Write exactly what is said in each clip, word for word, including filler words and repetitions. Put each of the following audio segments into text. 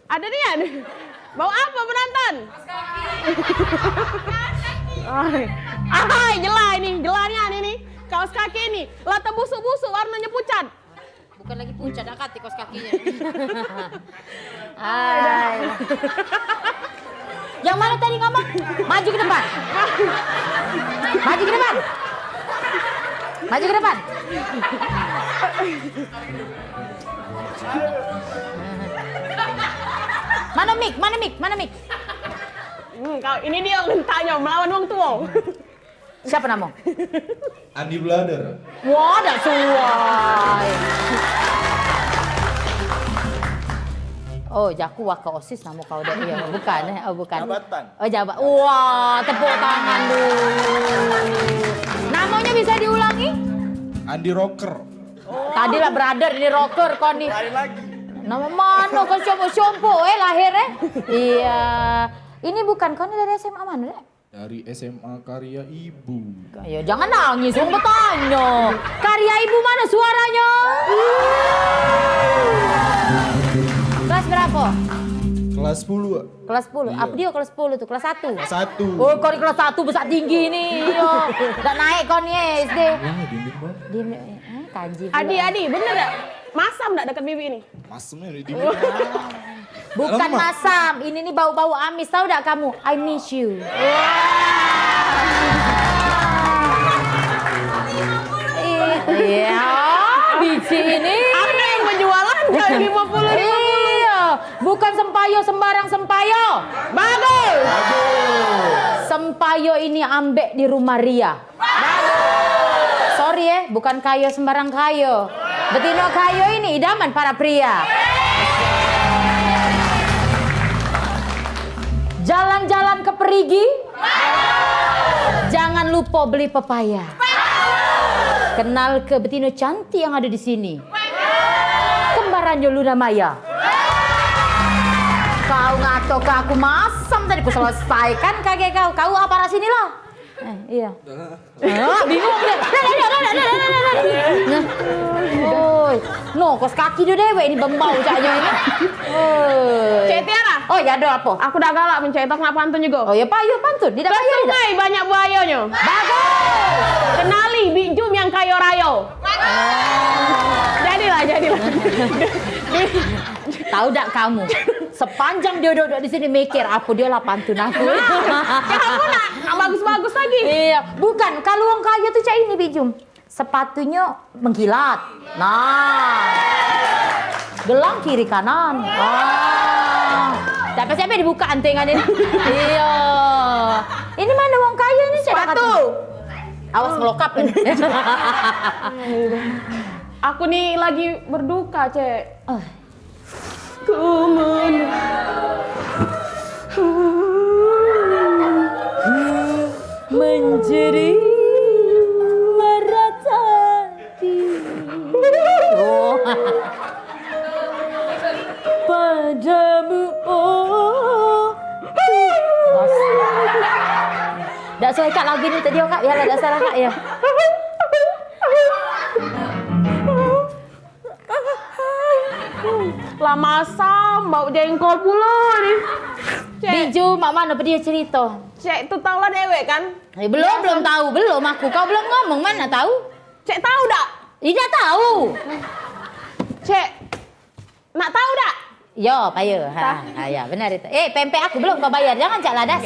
Ado nian. Bau apo penonton? Ai. Ai, jelas ini, jelas nian ini. Kaos kaki ini. Lah tebusuk-busuk warnonyo pucat. Bukan lagi pucat, dak katek kaos kakinyo. Ai. Yang mano tadi ngomong? Maju ke depan. Maju ke depan. Maju ke depan. Mano mik? Mano mik? Mano mik? Hmm, kau ini dio ngentaknyo melawan wong tuo. Siapo namo? Andi Blader. Wah, dak suai. Oh, jaku waka osis namo kau dak? Iyo, bukan eh. Oh, bukan. Jabatan. Oh, jabat. Wah, tepuk tangan dulu. Namonyo bisa diulangi? Andi Rocker. Tadi lah brother, ini rocker kau ni. Lain lagi. Namo mano kau sombong-sombong eh lahir eh? Iyo. Ini bukan kau ni dari S M A mano dak? Dari S M A Karya Ibu. Yo, jangan nangis, wong betanyo. Karya Ibu mano suaranyo? Kelas berapo? Kelas sepuluh, Wak. Kelas sepuluh. Iyo. Apo dio kelas sepuluh tu? Kelas satu? Kelas satu. Oh, kau di kelas satu besak tinggi ni. Iyo. Dak naik kau ni S D. Wah, dinding, Bang. Dinding, eh, kanji pula. Adi, Adi, bener dak? Masam dak deket bibi ni? Masemnyo di Bukan masam, ini nih bau-bau amis, tahu dak kamu? I miss you. Ih, iya, biji ini. Ada yang berjualan kali lima puluh, lima puluh. Iya, bukan sempayo sembarang sempayo. Bagus. Sempayo ini ambek di rumah Ria. Sorry eh, bukan kayo sembarang kayo. Betino kayo ini idaman para pria. Jalan-jalan ke perigi, jangan lupo beli pepaya. Kenal ke betino cantik yang ado di sini. Kembarannyo Luna Maya. Kau ngato ke aku masam tadi, ku selesaikan kage kau. Kau aparat sini lah. Eh, iyo. Ah, bingung dio. Nah, nah, nah, nah. Nah. Oi. No, kos kaki dio dewek ini bembau caknyo ini. Oi. Cek Tiara. Oh, ya ado apo? Aku dak galak mencet, aku nak pantun jugo. Oh, ya payu pantun. Di dak payu. Sungai banyak buayonyo. Bagus. Kenali Bik Jum yang kayo rayo. Jadilah, jadilah. Tahu dak kamu? Sepanjang dia duduk di sini mikir, apa dia lah pantun aku. Nah, kamu nak, nak bagus-bagus lagi. Iya, bukan. Kalau wong kaya tu cak ini, Bik Jum. Sepatunyo mengkilat. Nah. Gelang kiri kanan. Ah. Dak pasti sampe dibuka antingan ini. Iya. Ini mano wong kaya ini, cak dak kato. Sepatu. Awas ngelokap ini. Aku ni lagi berduka, Cek. Ah. Ku men- menjadi meratapi. Oh. Padamu, oh. Dak suai, Kak, lagu ni tadi, Kak. Biarlah dak salah, Kak, ya. Lah masam, bau jengkol pulo ni. Cek. Biju, mak mano pe dio cerito? Cek tu tau lah dewek kan? Eh, belum, belum tau, belum aku. Kau belum ngomong, mano tau? Cek tau dak? Ih, dak tau. Cek, nak tau dak? Yo, payo. Ha, ha, ya, benar itu. Eh, pempek aku belum kau bayar. Jangan cak ladas.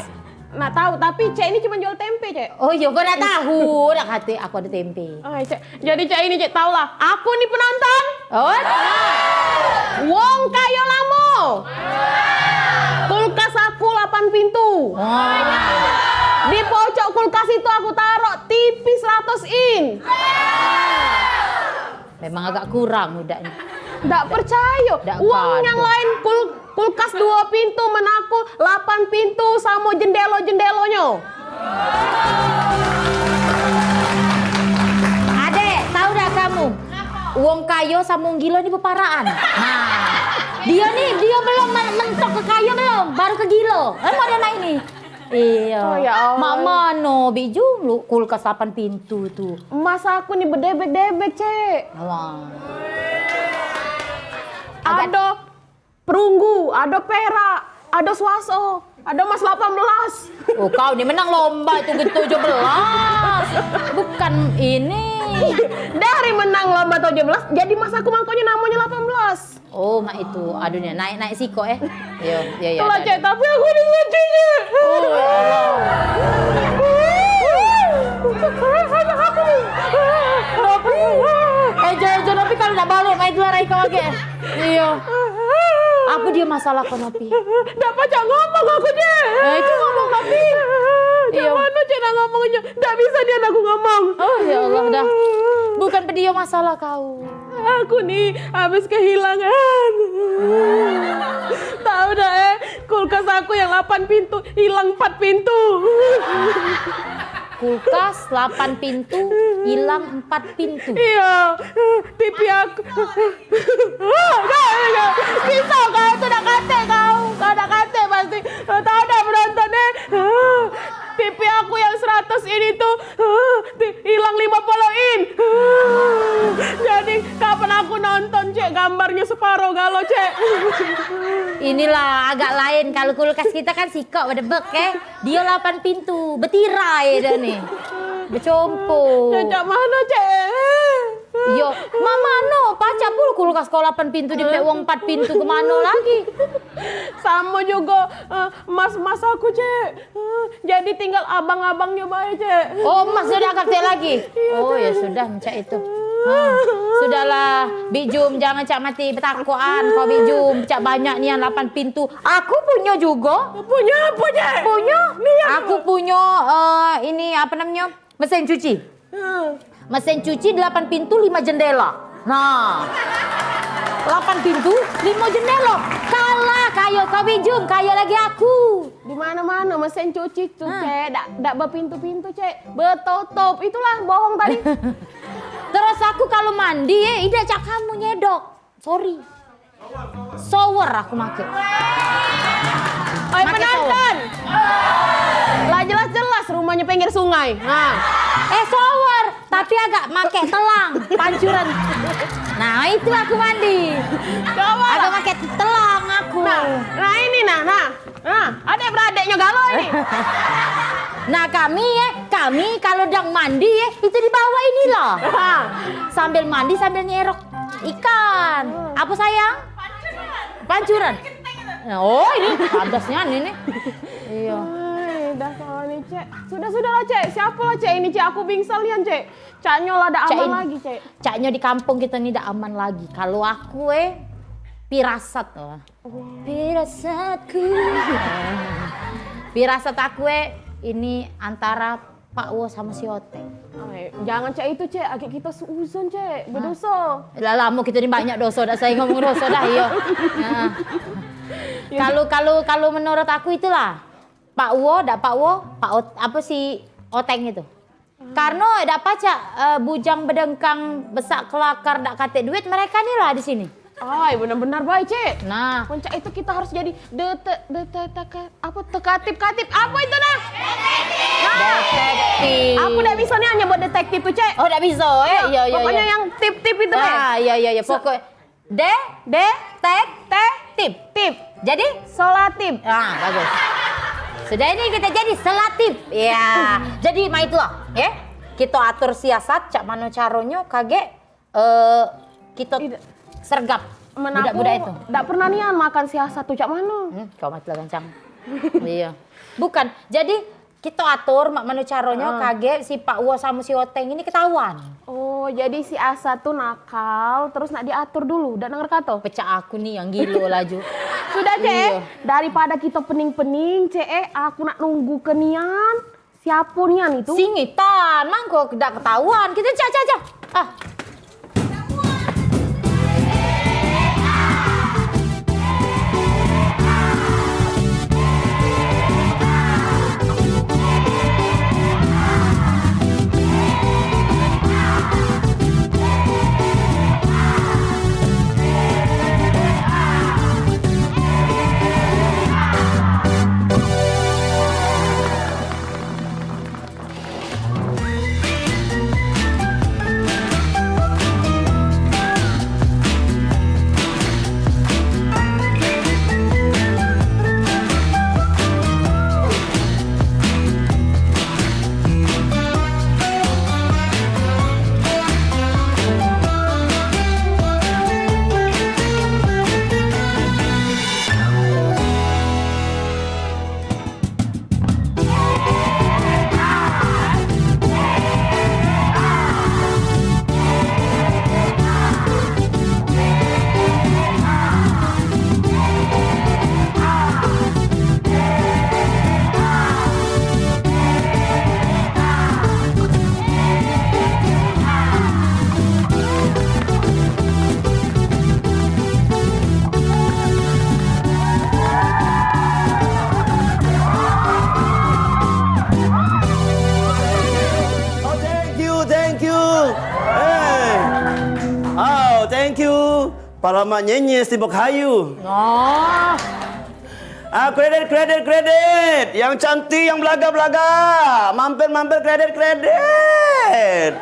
Nak tau, tapi Cek ini cuma jual tempe, Cek. Oh iyo, kau nak tau, dak katek aku ado tempe. Ai, Cek. Jadi Cek ini, Cek, tau lah. Aku ni penonton. Oh. Wong kayo lamo. Kulkas aku lapan pintu. Wah. Di pojok kulkas itu aku taro T V seratus in. Memang agak kurang budak ni. Dak percayo. Dak kado. Wong yang lain kul-, kulkas duo pintu, men aku lapan pintu samo jendelo-jendelonyo. Adek, tau dak kamu? Wong kayo samo wong gilo ni beparaan. Nah, dio ni, dio belum men-, mentok ke kayo belum, baru ke gilo. Eh, model main ni. Iyo. Oh, ya Allah. Mak mano, Bik Jum, lu kulkas lapan pintu tu? Emas aku ni bedebek-debek, Cek. Wah. Agak ado. Perunggu, ado perak, ado swaso, ado emas lapan belas. Oh, kau ni menang lomba itu ke tujuh belas. Bukan ini. Dari menang lomba tujuh belas, jadi emas aku mangkonyo namonyo lapan belas. Oh, mak itu. Aduh, ni naik-naik sikok, eh. Yo, yo, yo. Itulah, Cek, tapi aku ni ngaji, Cek. Oh, ya Allah. Eh, jangan, jangan, tapi kalau nak balik, main keluar ikut lagi. Iyo. Apa dia masalah kau, Nopi? Dak pacak ngomong aku, Cek. Eh, itu ngomong, Nopi. Cak mano, Cek, nak ngomongnyo? Dak bisa nian aku ngomong. Oh, ya Allah, dah. Bukan pedio masalah kau. Aku ni habis kehilangan. Tahu dah, eh, kulkas aku yang lapan pintu hilang empat pintu. Kulkas lapan pintu, hilang empat pintu. Iyo, T V aku. Bisa kau tu dak katek kau. Kau dak katek pasti. Tahu dah penonton, eh. T V aku yang seratus ini tu, hilang lima puluh in. Jadi kapan aku nonton, Cek, gambarnyo separo galo, Cek. Inilah agak lain. Kalau kulkas kita kan sikok bedebek, eh. Dia lapan pintu, betirai dah ni. Becompo. Cak mano, Cek? Yo, mak mano pacak pul kulkas kau lapan pintu, dipek wong empat pintu, ke mano lagi? Samo jugo, eh, emas-emas aku, Cek. Eh, jadi tinggal abang-abangnyo bae, Cek. Oh, emas sudah katek lagi? Iyo, oh, Cek. Ya sudah, macak itu. Ha, sudahlah, Bik Jum, jangan cak mati betakokan. Kau, Bik Jum, cak banyak nian lapan pintu. Aku punyo jugo. Punyo apo, Cek? Punyo. Nian. Aku punyo, eh, ini, apa namonyo? Mesin cuci. Hmm. Mesin cuci delapan pintu, lima jendela. Nah. Delapan pintu, lima jendela. Kalah kayo kau, Bik Jum, kayo lagi aku. Di mano-mano mesin cuci tu, Cek. Dak, dak bepintu-pintu, Cek. Betotop. Itulah bohong tadi. Terus aku kalau mandi, eh, idak cak kamu nyedok. Sorry. Shower aku make. Oi, make penonton. Lah jelas-jelas rumahnyo pinggir sungai. Nah. Eh, shower, tapi agak make telang, pancuran. Nah, itu aku mandi. Shower. Agak make telang aku. Nah, nah ini nah, nah. Nah, adek beradeknyo galo ini. Nah, kami, eh, kami kalau dang mandi, eh, itu di bawah inilah. Ha. Sambil mandi, sambil nyerok ikan. Apa, sayang? Pancuran. Oh, ini padasnya ini. Iyo. Ai, dah kawan ni, Cek. Sudah, sudah lah, Cek. Siapo lah, Cek, ini, Cek? Aku bingsal nian, Cek. Caknyo lah dak aman lagi, Cek. Caknyo di kampung kito ni dak aman lagi. Kalau aku, eh, pirasat. Oh. Pirasatku. Pirasat aku, eh, ini antara Pak Wo sama si Oteng. Ai, jangan cak itu, Cek. Agek kito suuzon, Cek. Bedoso. Lah, lamo kito ni banyak doso, dak sayo ngomong doso dah, iyo. Nah. Kalu, kalu, kalu menurut aku itulah. Pak Wo, dak Pak Wo, Pak Ot-, apa si Oteng itu. Karno dak pacak, eh, bujang bedengkang besak kelakar dak katek duit, mereka ni lah di sini. Ai, benar-benar bae, Cek. Nah. Puncak itu kita harus jadi dete-, dete-, teka-, apa, tekatip-katip, apa itu nah? Nah. Detektif. Aku dak bisa nih nyebut detektif tuh, Cek. Oh, dak bisa, eh? Iyo, iyo, iyo. Pokoknya yang tip-tip itu, Cek. Ah, iyo, iyo, iyo. Pokok de-, tek-, te-, tip. Tip. Jadi? Solatif. Ah, bagus. Sudah ini kita jadi solatif. Ya. Jadi, mak itulah, ya. Kita atur siasat, cak mano caronyo, kagek eh, kito sergap budak-budak itu. Dak pernah nian makan siasat tu, cak mano? Hmm, kau mati lah gancang. Iyo. Bukan. Jadi, kito atur mak mano caronyo kagek si Pak Wo samo si Oteng ini ketahuan. Oh, jadi si Asat tu nakal, terus nak diatur dulu, dak denger kato? Pecak aku ni yang gilo laju. Sudah, Cek, eh. Iyo. Daripada kito pening-pening, Cek, eh, aku nak nunggu ke nian. Siapo nian itu? Singitan, mangko dak ketahuan. Kito cak, cak, cak. Ah. Palamak nyenyes timbok hayu. Oh. Ah, kredit, kredit, kredit. Yang cantik, yang belaga-belaga. Mampir, mampir, kredit, kredit.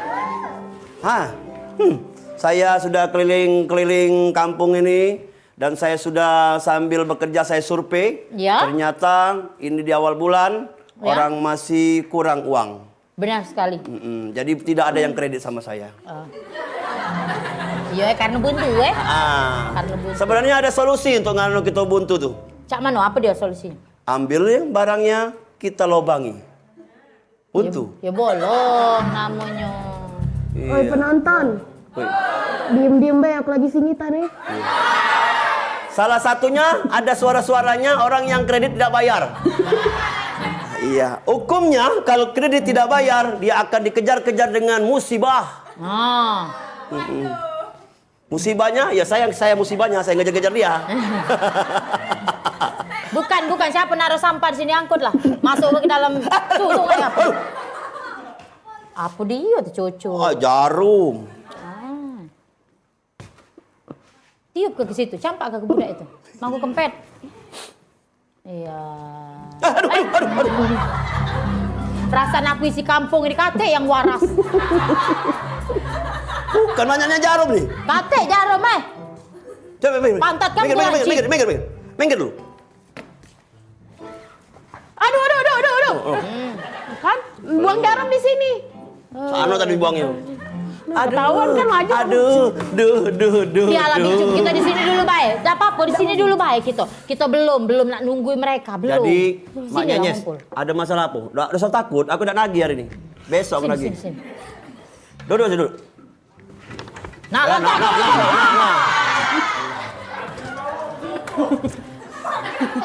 Ha. Hmm. Saya sudah keliling-keliling kampung ini dan saya sudah sambil bekerja saya survei. Ya. Ternyata ini di awal bulan, ya, orang masih kurang uang. Benar sekali. Mm-mm. Jadi tidak ada yang kredit sama saya. Oh. Iya, eh, karena buntu, eh. Ah. Karena buntu. Sebenarnya ada solusi untuk nganu kita buntu tuh. Cak mano? Apa dia solusinya? Ambil yang barangnya, kita lobangi. Buntu. Ya, ya bolong namanya. Iya. Oi, penonton. Woi. Diem-diem bae, aku lagi singitan nih. Salah satunya ada suara-suaranya orang yang kredit tidak bayar. Iya, hukumnya kalau kredit tidak bayar, dia akan dikejar-kejar dengan musibah. Ah. Mm-mm. Musibahnya, ya saya, saya musibahnya, saya ngejar-ngejar dia. Bukan, bukan. Siapa naruh sampah di sini, angkutlah. Masuk ke dalam sungai apa? Apa dia tu cucu? Ah, jarum. Ah. Tiup ke, ke situ, campak ke, ke budak itu. Mangku kempet. Iya. Aduh, aduh, aduh, aduh. Perasaan aku isi kampung ini, kate yang waras. Bukan banyaknya jarum nih. Kate jarum, eh. Coba, minggir, minggir. Pantat kamu minggir, minggir, minggir, minggir, minggir. Minggir dulu. Aduh, aduh, aduh, aduh, aduh. Oh, oh. Hmm. Kan? Buang jarum di sini. Sana tadi buangnya. Nah, ketahuan kan, wajar. Aduh, duh, duh, duh. Piala duh. Kita di sini dulu bae. Tak apa-apa, di sini dulu bae kita. Kita belum, belum nak nunggu mereka, belum. Jadi, Mak Nyenyes, ada masalah apa? Dak, dak usah takut, aku dak nagih hari ini. Besok aku nagih. Sini, sini, sini. Duduk, duduk. Nah, nah, nah, nah, nah, nah.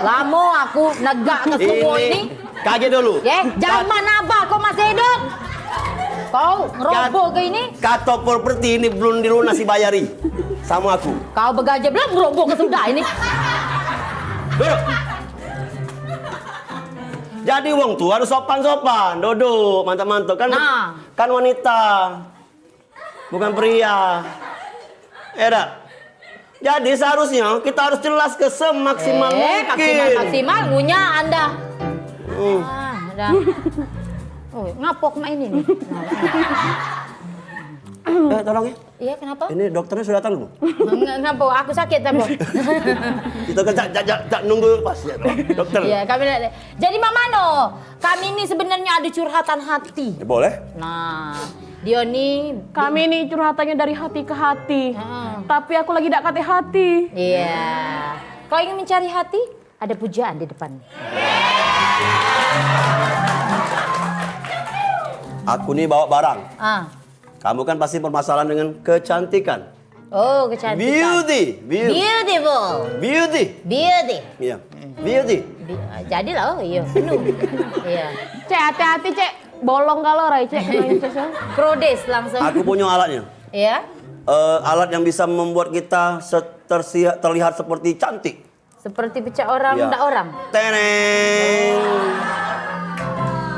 Lamo aku negak ke semua ini. Kaget dulu. Ye, zaman abah kau masih hidup. Kau ngeroboh ke ini? Kato properti ini belum dilunasi bayari sama aku. Kau begaja belum, ngeroboh ke sudah ini. Duduk. Jadi wong tua harus sopan-sopan, duduk, mantap-mantap kan. Nah. Kan wanita. Bukan pria. Ya dak? Jadi seharusnya kita harus jelas ke semaksimal eh, mungkin. Maksimal, maksimal, ngunyah anda. Hmm. Ah, dah. Oh, ngapok mak ini nih. Eh, tolong ya. Iya, kenapa? Ini dokternya sudah datang belum? Nge- Ngapa? Aku sakit apa? Kita kan tak, tak, tak, tak nunggu pas ya, dokter. Iya, kami nak. Jadi, Mak Mano, kami ni sebenarnya ada curhatan hati. Ya, boleh. Nah, dia ni kami ni curhatannya dari hati ke hati. Heeh. Tapi aku lagi dak katik hati. Iya. Kau ingin mencari hati? Ada pujaan di depan. Aku ni bawa barang. Ah. Kamu kan pasti permasalahan dengan kecantikan. Oh, kecantikan. Beauty, beauty. Beautiful. Beauty. Beauty. Iya. Beauty. Bi- ah, jadilah, oh iya, penuh. Iya. Cek, hati-hati, Cek. Bolong kalau rai, Cek, kena incus, ya. Krodes langsung. Aku punya alatnya. Iya. Eh, alat yang bisa membuat kita se- tersiha- terlihat seperti cantik. Seperti pecak orang, iya, ndak orang. Teneng.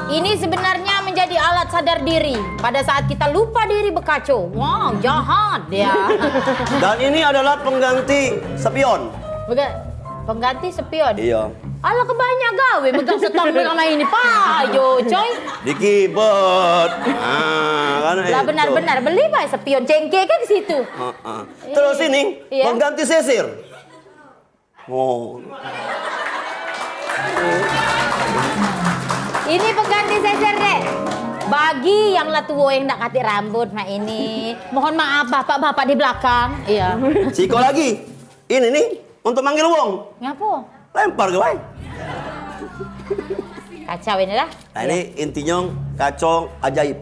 Ini sebenarnya menjadi alat sadar diri. Pada saat kita lupa diri bekaco. Wow, jahat dia. Dan ini adalah pengganti spion. Bega- pengganti spion? Iya. Alah, kebanyak gawe megang setang dengan main ini. Payo, coy. Di keyboard. Ah, kan lah itu. Benar-benar beli bae spion cengkeh ke situ. Heeh. Terus ini, iya, pengganti sisir. Oh. Ini pengganti sisir, Dek. Bagi yang lah tua yang dak katik rambut mak ini, mohon maaf bapak-bapak di belakang. Iya. Siko lagi. Ini nih untuk manggil wong. Ngapo? Lempar ke wae. Kacau ini dah. Nah, ini intinya kacau ajaib.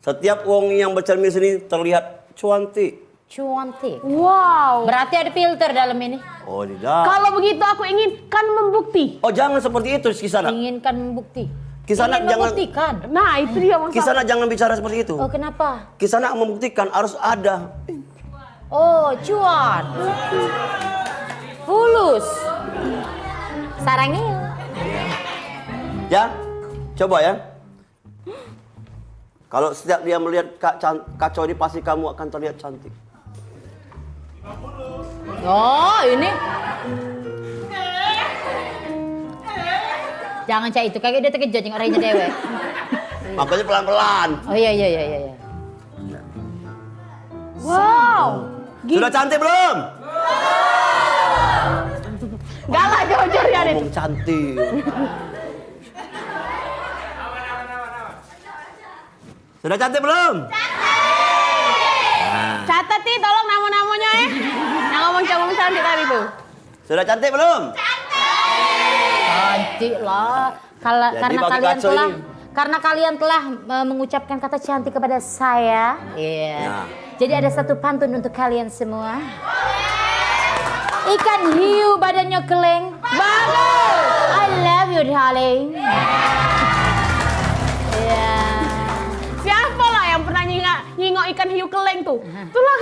Setiap wong yang bercermin sini terlihat cuantik. Cuantik. Wow. Berarti ada filter dalam ini. Oh, tidak. Kalau begitu aku ingin kan membukti. Oh, jangan seperti itu, Kisanak. Inginkan membukti. Kisanak ingin jangan membuktikan. Nah, itu dia masalah. Kisanak jangan bicara seperti itu. Oh, kenapa? Kisanak membuktikan harus ada. Oh, cuan. Fulus. Sarangi. Ya, coba ya. Kalau setiap dia melihat ka- can- kacau ini, pasti kamu akan terlihat cantik. Oh, ini. Jangan cak itu, kagek dio tekejut jengok rainya dewek. Makanya pelan-pelan. Oh, iya, iya, iya, iya, iya. Wow. Sudah cantik belum? Galak jujur ya, Dit. Ngomong cantik. Sudah cantik belum? Cantik. Nah. Catet, Ti, tolong namo-namonyo, eh. Yang ngomong, ngomong cantik tadi tuh. Sudah cantik belum? Cantik lah. Kala-, Jadi karena pakai kalian kaco telah, ini. Karena kalian telah, eh, mengucapkan kata cantik kepada saya. Iya. Nah. Jadi ada satu pantun untuk kalian semua. Ikan hiu badannya keleng. Bagus. I love you, darling. Iya. Siapa lah yang pernah nyingak, nyingok ikan hiu keleng tuh? Itulah.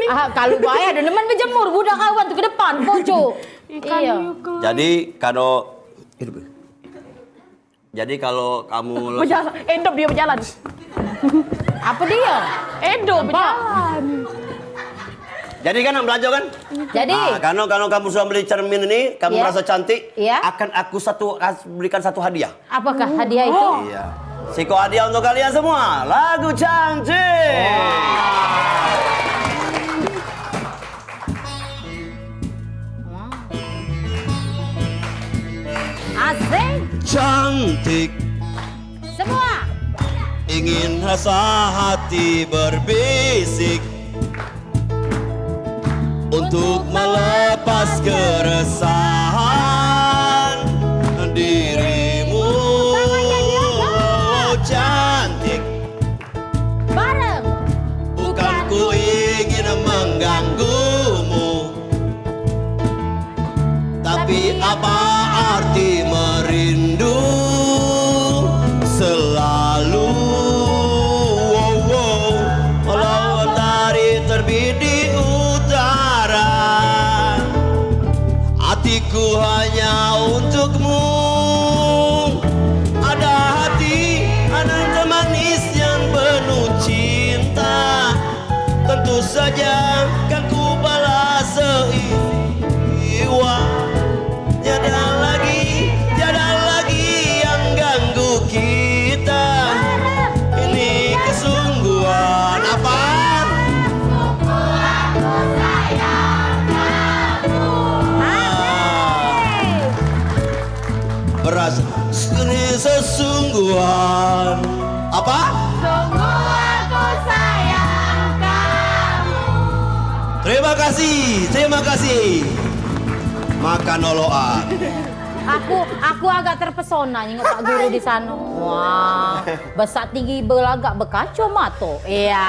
Ah, kalau bae ada nemen bejemur, budak kawan tuh ke depan, pojok. Ikan Iya. hiu keleng. Jadi, kalau Jadi kalau kamu le- Bejalan, endop dia bejalan. Apa dia? Endop bejalan. Jadi kan nak belanja kan? Jadi. Ah, kalau kalau kamu sudah beli cermin ini, kamu Iya. merasa cantik, Iya. akan aku satu kas- belikan satu hadiah. Apakah hadiah itu? Iya. Siko hadiah untuk kalian semua. Lagu cantik. Asik. Cantik. Semua. Ingin rasa hati berbisik untuk melepas keresahan dirimu. Tangannya diangkat. Cantik. Bareng. Bukan ku ingin mengganggumu, tapi apa arti merindu selalu? Wow, wow. Walau matahari terbit di utara, hatiku hanya untukmu. Ada hati, ada temanis yang penuh cinta. Tentu saja kan ku balas seiwa. Tiada lagi, tiada lagi yang ganggu kita. Ini kesungguhan apa? Beras ini sesungguhan apa? Sungguh aku sayang kamu. Terima kasih, terima kasih. Makan oloan. Aku, aku agak terpesona nyengok Pak Guru di sana. Wah, besak tinggi belagak bekacomato. Iya.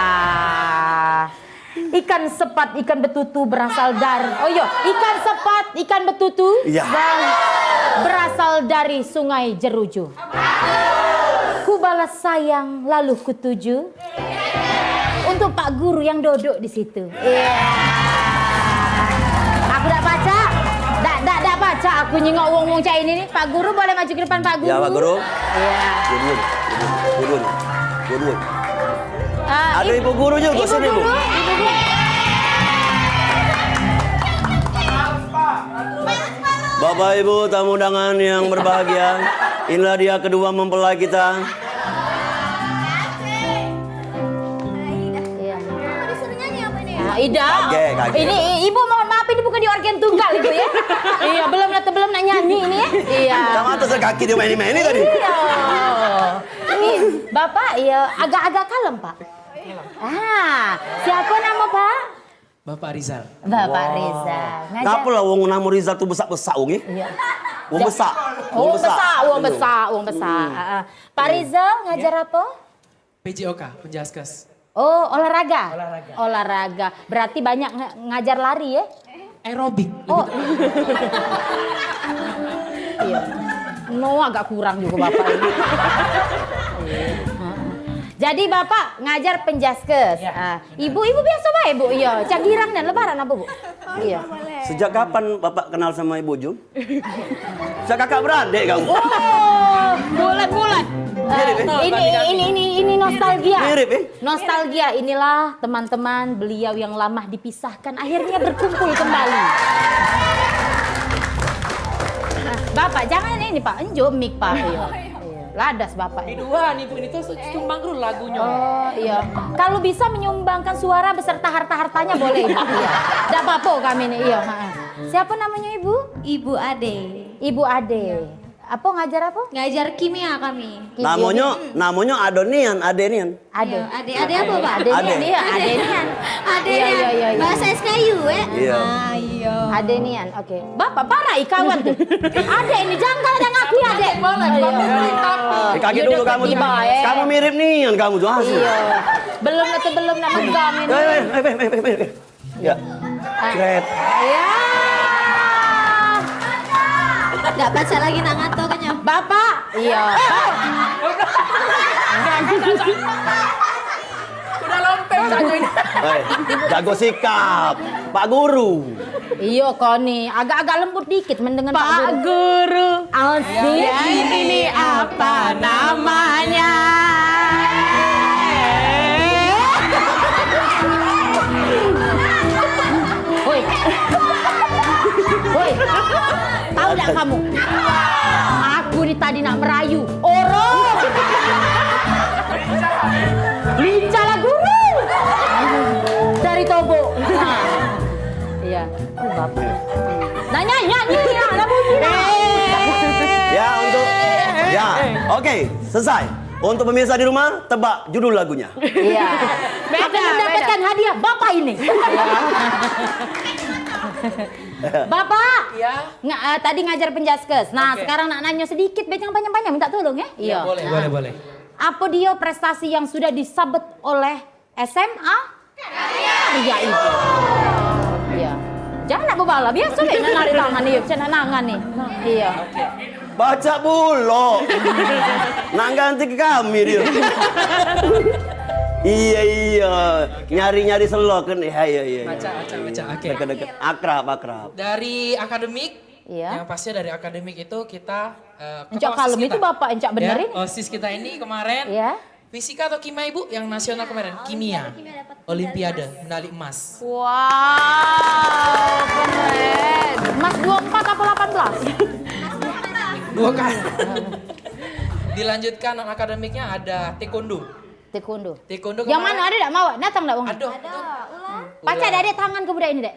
Ikan sepat, ikan betutu berasal dari, oh iya, ikan sepat, ikan betutu Iya. dan berasal dari Sungai Jeruju. Ku balas sayang lalu ku tuju untuk Pak Guru yang duduk di situ. Iya. Aku dak pacak, dak, dak, dak pacak aku nyingok wong-wong cak ini nih. Pak Guru boleh maju ke depan, Pak Guru? Ya, Pak Guru. Iya. Duduk, duduk, duduk, duduk. Ah, Ada Ib-, Ibu Guru juga, Ibu sini, Bu. Guru, Ibu Guru. Bapak Ibu tamu undangan yang berbahagia, inilah dia kedua mempelai kita. Iya. Ah, Ida. Kagek, kagek. Ini i-, Ibu mohon maaf, ini bukan di organ tunggal, Ibu, ya. Iya, belum nak, belum nak nyanyi ini, ya. Iya. Sama atas kaki dia main-main ini tadi. Iya. Ih, Bapak, iya, agak-agak kalem, Pak. Ah, siapa nama, Pak? Bapak Rizal. Bapak Rizal. Ngajar Ngapa lah wong namo Rizal tu besak-besak wong, eh? Iya. Wong Ja- besak. Oh, Wong besak. besak, wong Iya. besak, wong besak. Hmm. Ah, ah. Pak Rizal ngajar Iya. apa? P J O K, Penjaskes. Oh, olahraga? Olahraga. Olahraga. Berarti banyak nga- ngajar lari, ya? Aerobik. Oh. Iya. No, agak kurang juga Bapak ini. Iya. Heeh. Jadi Bapak ngajar Penjaskes. Iya. Ah, Ibu, Ibu biasa bae, Bu. Iya, cak girang dan lebaran apa, Bu? Iya. Sejak kapan Bapak kenal sama Ibu Jum? Sejak kakak beradik kamu. Oh, bulat-bulat. Mirip, eh? Ini, ini, ini, ini nostalgia. Mirip, eh? Nostalgia, inilah teman-teman beliau yang lama dipisahkan akhirnya berkumpul kembali. Bapak, jangan ini, Pak. Enjuk mic, Pak. Iya. Iya. Ladas Bapak ini. Dua nih, Bu, ini tuh sumbang dulu lagunya. Oh, iya. Kalau bisa menyumbangkan suara beserta harta-hartanya boleh, Ibu. Iya. Ndak apa-apa kami nih, iya, ha. Siapa namanya Ibu? Ibu Ade. Ibu Ade. Apa, ngajar apa? Ngajar kimia kami. Kimia. Namonyo, namonyo Adonian, Adenian. Ade. Iya, Ade, Ade apa, Pak? Ade. Ade. Nian, iya, Ade Nian. Ade Iya, Nian. Iya, iya, iya. Bahasa es kayu, eh? Iya. Ah, iya. Ade Nian, oke. Bapak parah ih kawan tuh. Ade ini janggal dan ngaku ya, Dek. Boleh, boleh, boleh, tapi Eh, kaget dulu kamu tuh. Kamu mirip nian kamu tuh asli. Iya. Belum itu belum nak megang ini. Eh, eh, eh, eh, eh, eh. Ya. Cret. Ya. Nggak pacak lagi nak ngato kan ya? Bapak. Iya. Udah lompek saja ini. Hei, jago sikap, Pak Guru. Iyo koni, agak-agak lembut dikit mendengar Pak Guru. Asik. Ya, ini apa namanya? Hoi. Hoi. Tahu tak kamu? Aku ni tadi nak merayu. Orang. Lincah lah guru. Dari Tobo. Nah. Iya. Nanya, nyanyi, ya, lagu ni, nah. Ya, untuk, ya, oke, selesai. Untuk pemirsa di rumah, tebak judul lagunya. Iya. Beda, akan mendapatkan hadiah Bapak ini. Bapak, iya. Nga- eh, tadi ngajar penjaskes. Nah, oke, sekarang nak nanya sedikit, be, jangan panjang-panjang, minta tolong, ya. Iya, boleh, boleh, boleh. Apa dia prestasi yang sudah disabet oleh S M A? Iya, iya. Iya. Jangan nak bebala, biasa be nak narik tangan ni, macam nak nangan ni. Iya. Baca pulo. Nak ganti ke kami dia. Iya, iya. Nyari-nyari selo kan. Iya, iya, iya. Baca, baca, baca. Oke. Deket-deket. Akrab, akrab. Dari akademik, iya, yang pasti dari akademik itu kita, eh, encak ketua OSIS kalem itu kita. Bapak encak bener ya, ini. OSIS kita ini kemarin. Iya. Fisika atau kimia, Ibu, yang nasional kemarin? Kimia. Olimpiade, medali emas. Wow, keren. Emas dua empat apa delapan belas? Dua kali. Dilanjutkan non akademiknya ada taekwondo. Taekwondo. Taekwondo yang kemarin mana ada tak mau? Datang tak wong? Aduh. Ada, ulang. Pacak dak ada tangan ke budak ini, Dek?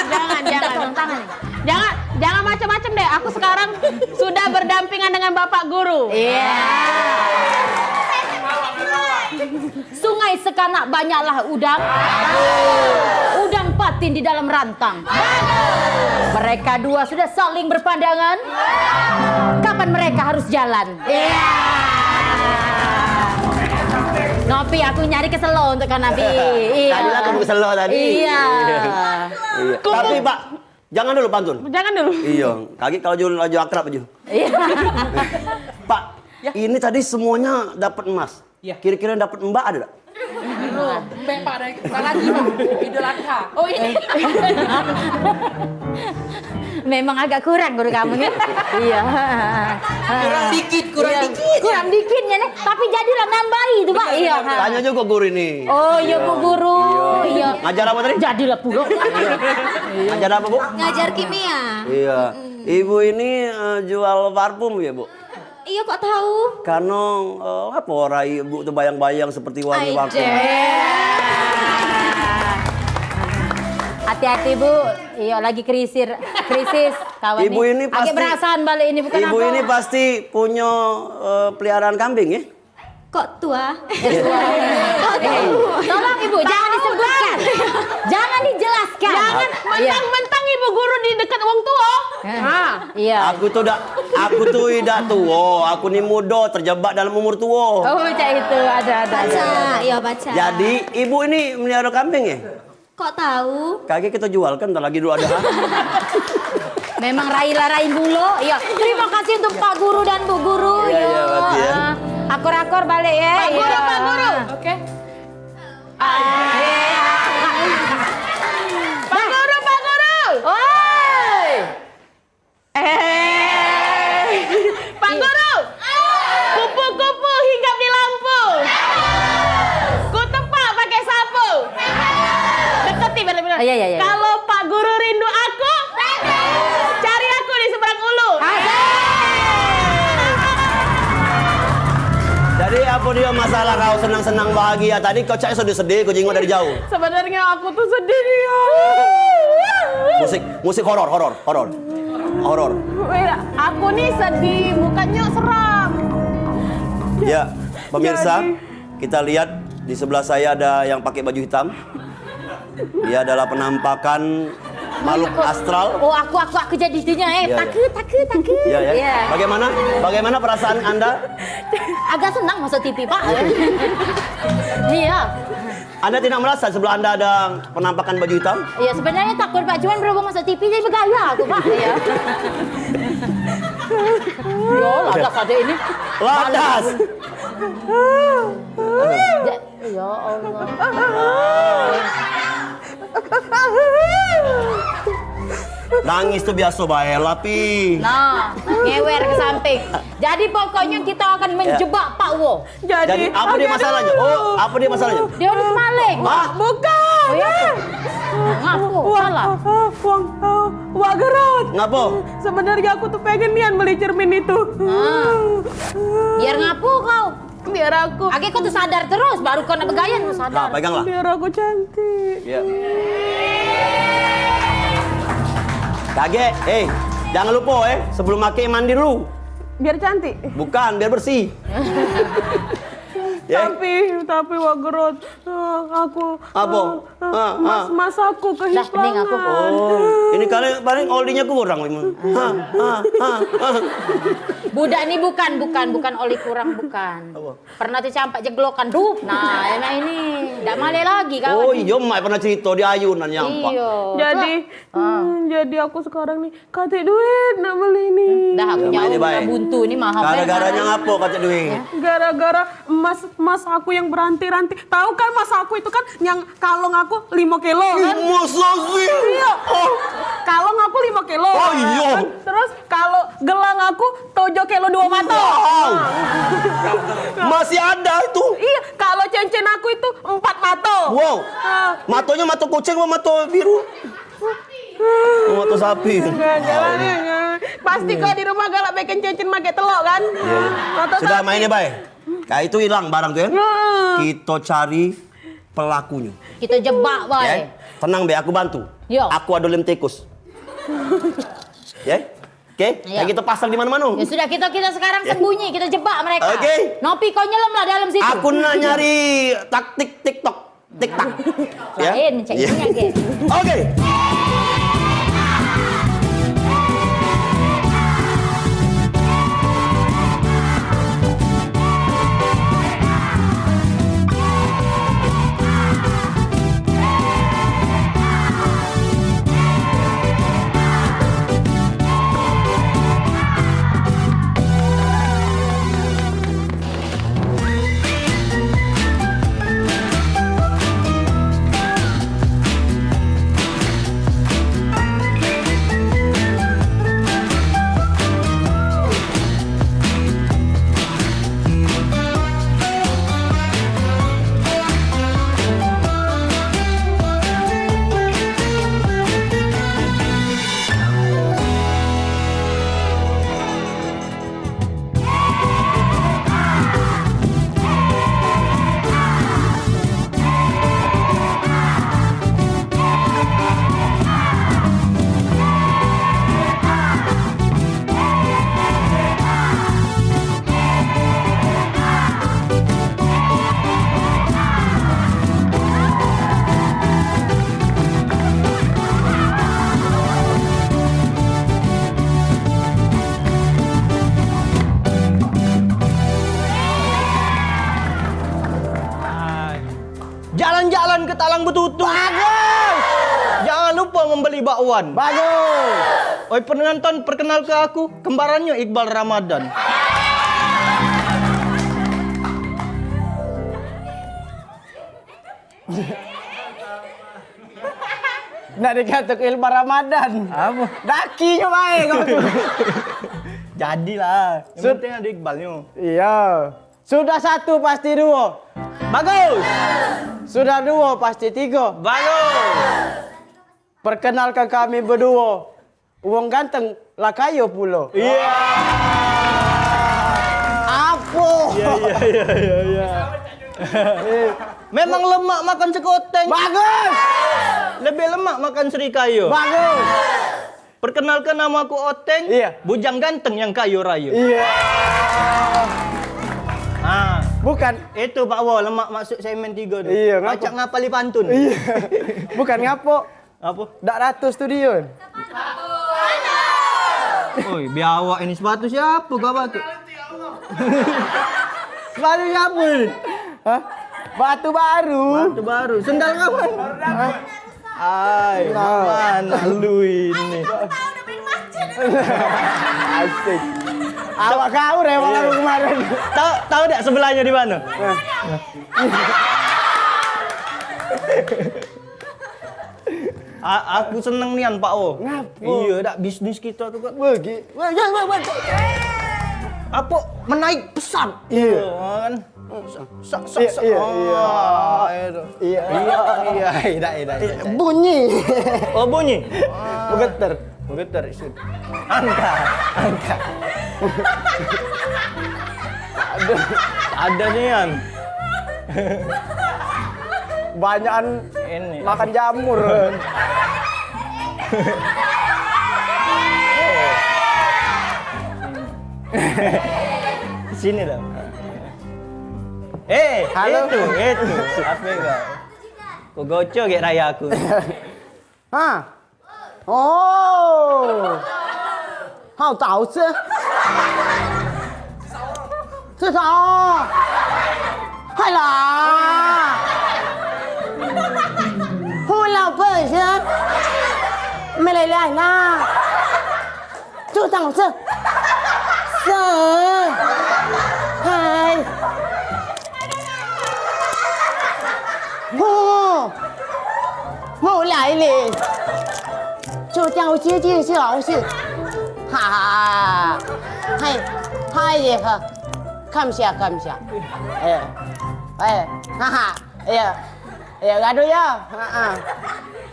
Jangan, jangan. Minta tolong tangan ni. Jangan, jangan macam-macam, Dek. Aku sekarang sudah berdampingan dengan Bapak Guru. Iya. Sungai Sekanak banyaklah udang. Udang patin di dalam rantang. Mereka dua sudah saling berpandangan. Kapan mereka harus jalan? Iya. Ngopi, aku nyari keselo untuk kau, Nabi. Iya. Tadi lah aku keselo tadi. Iya. Iya. Tapi, Pak, jangan dulu pantun. Jangan dulu. Iya, kagek kalau jual laju akrab aja. Iya. Pak, ya, ini tadi semuanya dapat emas. Iya. Kira-kira dapat mbak ada tak? Belum. Mbak, Pak, dari, Pak, lagi, Pak. Idul Adha. Oh, ini. Memang agak kurang guru kamu ni. Iya. Kurang dikit, kurang dikit. Kurang dikitnya nih, tapi jadilah nambahi tu, Pak. Iya. Tanya juga guru ini. Oh, iya, Bu Guru. Iya. Ngajar apa tadi? Jadilah pulo. Ngajar apa, Bu? Ngajar kimia. Iya. Ibu ini, eh, jual parfum ya, Bu? Iya, kok tahu? Karena, eh, apa rai ibu tu bayang-bayang seperti wangi parfum. Hati-hati, Bu. Iya, lagi krisis, krisis, kawan. Ibu ini pasti, agak berasaan balik ini, bukan ibu apa? Ini pasti punya, eh, peliharaan kambing, ya? Kok tua? Kok tua? Tolong, Ibu, jangan disebutkan. Jangan dijelaskan. Jangan mentang-mentang Ibu Guru di dekat wong tua. Iya. Aku tu dak, aku tu idak tua, aku ni muda terjebak dalam umur tua. Oh, cak itu, ada, ada. Baca, iya, baca. Jadi, Ibu ini melihara kambing ya? Kok tahu? Kagek kita jual kan, ntar lagi dulu ada. Memang rai lah rai mulo. Iya. Terima kasih untuk Pak Guru dan Bu Guru. Iya, iya, berarti ya. Ah, akor-akor balik ya. Pak Guru, iya. Pak Guru. Oke. Pak Guru, Pak Guru. Oi. Eh, Pak Guru. Kupu-kupu. Dia masalah kau senang-senang bahagia tadi, kau cak sedih-sedih, kau jingok dari jauh. Sebenarnya aku tuh sedih dia. Musik, musik horor, horor, horor. Horor. Weh, aku nih sedih, mukanya seram. Ya, pemirsa, jadi kita lihat di sebelah saya ada yang pakai baju hitam. Dia adalah penampakan makhluk astral. Oh, aku, aku, aku jadi itunya, eh. Iya, iya. Takut, takut, takut. Iya, ya. Iya. Bagaimana? Bagaimana perasaan Anda? Agak senang masuk T V, Pak. Iya. Anda tidak merasa sebelah Anda ada penampakan baju hitam? Iya, sebenarnya takut, Pak. Cuman berhubung masuk T V, jadi bergaya aku, Pak. Iya. Yo, ladas aja ini. Ladas. Ja-, Ya Allah. Nangis tuh biasa bae lah, Pi. Nah, ngewer ke samping. Jadi pokoknya kita akan menjebak Pak Wo. Jadi, apa dia masalahnya? Oh, apa dia masalahnya? Dia udah maling. Hah? Bukan. Oh, iya, tuh. Ngaku, salah. Wang, wang, wang gerot. Ngapo? Sebenarnya aku tuh pengen nian beli cermin itu. Nah. Biar ngapo kau? Biar aku. Age kau tuh sadar terus, baru kau nak begayan kau sadar. Nah, peganglah. Biar aku cantik. Ya. Kage, eh, jangan lupa, eh, sebelum make mandi dulu. Biar cantik. Bukan, biar bersih. Ya. Tapi, tapi Wak Gerot, eh, aku, apa? Eh, eh, mas, mas aku kehilangan. Dah, pening aku. Oh, ini kali paling oldinya kurang, Bim. Ha, ha, ha, ha. Budak ni bukan, bukan, bukan oli kurang, bukan. Apa? Pernah tecampak jeglokan, duh. Nah, enak ini. Dak male lagi kawan. Oh, iyo, mak pernah cerita di ayunan nyampak. Iyo. Jadi, hmm, jadi aku sekarang ni katik duit nak beli ni. Dah, aku jauh buntu ni mahal. Gara-garanya ngapo katik duit? Gara-gara emas, emas aku yang beranti-ranti. Tahu kan emas aku itu kan yang kalung aku lima kilo kan? Masa sih? Iya. Oh. Kalung aku lima kilo. Oh, iya. Terus kalau gelang aku tujuh kilo dua mato. Wow. Masih ada itu. Iya, kalau cincin aku itu empat mato. Wow. Ah. Matonya mato kucing apa mato biru? Oh, mato sapi. Pasti kau di rumah galak bikin cincin make telok kan? Iya. Mato sapi. Sudah main ya, Bay. Nah, itu hilang barang tuh ya. Nah. Kita cari pelakunya. Kita jebak, Bay. Ya? Tenang, Bay, aku bantu. Yo. Aku ada lem tikus. Ya? Oke? Iya. Kayak kita pasang di mana-mana. Ya sudah, kita, kita sekarang sembunyi, kita jebak mereka. Oke. Nopi, kau nyelam lah dalam situ. Aku nak nyari taktik TikTok. TikTok. Ya? Lain, cek ini aja. Oke. Jalan-jalan ke Talang Betutu. Bagus. Jangan lupa membeli bakwan. Bagus. Oi penonton, perkenalke aku, kembarannya Iqbal Ramadan. Nak dikatuk Iqbal Ramadan. Apa? Daki je bae kau tu. Jadilah. Yang penting ada Iqbalnya. Iya. Sudah satu pasti dua. Bagus. Sudah dua pasti tiga. Bagus. Perkenalkan kami berdua. Wong ganteng lah kayo pulo. Iya. Ap-, Wah. Iya, iya, iya, iya, iya. Memang lemak makan sekoteng. Bagus. Lebih lemak makan serikayo. Bagus. Perkenalkan, nama aku Oteng. Iya. Bujang ganteng yang kayo rayo. Iya. Ah. Bukan. Itu, Pak Wo, lemak masuk semen tiga tu. Iya, ngapo? Pacak ngapali pantun. Iya. Bukan ngapo. Apo? Dak ratus tu, Dion. Oi, biawak ini, sepatu siapo kau pakai? Sepatu siapo ini? Hah? Batu baru. Batu baru. Sendal kawan. Hah? Ai, nah. Mana lu ini? Asik. Awak kau rewel aku kemarin. Tahu, tahu dak sebelahnya di mana? Nah. A- aku seneng nian, Pak O. Ngapo? Iya, dak, bisnis kita tu kan. Bagi. Wah, ya, wah, wah. Apa menaik pesat? Iya. Iya, kan? Sak, sak, sak, iya, sak. Iya, iya. Ah, itu. Iya. Iya, iya, iya, iya. Bunyi. Oh, bunyi. Begeter. Begeter, isun. Angkat, angkat. Ada, ada nian. Banyakan ini makan jamur. Sini dong. Eh, halo. Itu, itu. Apa kau? Kau gocok gek raya aku. Ha. Oh. Hao tau se. Se sa. Hai la. Hu lao pen se. Me le le ai la. Cu tang se. Se. Hai. Mu. Mu lai le. Cu tang u ci ci si au si. Ha ha. Hai. Hai ye ha. Kam sia, kam sia. Eh. Eh. Ha ha. Ya. Ya, gaduh ya. Ha ah.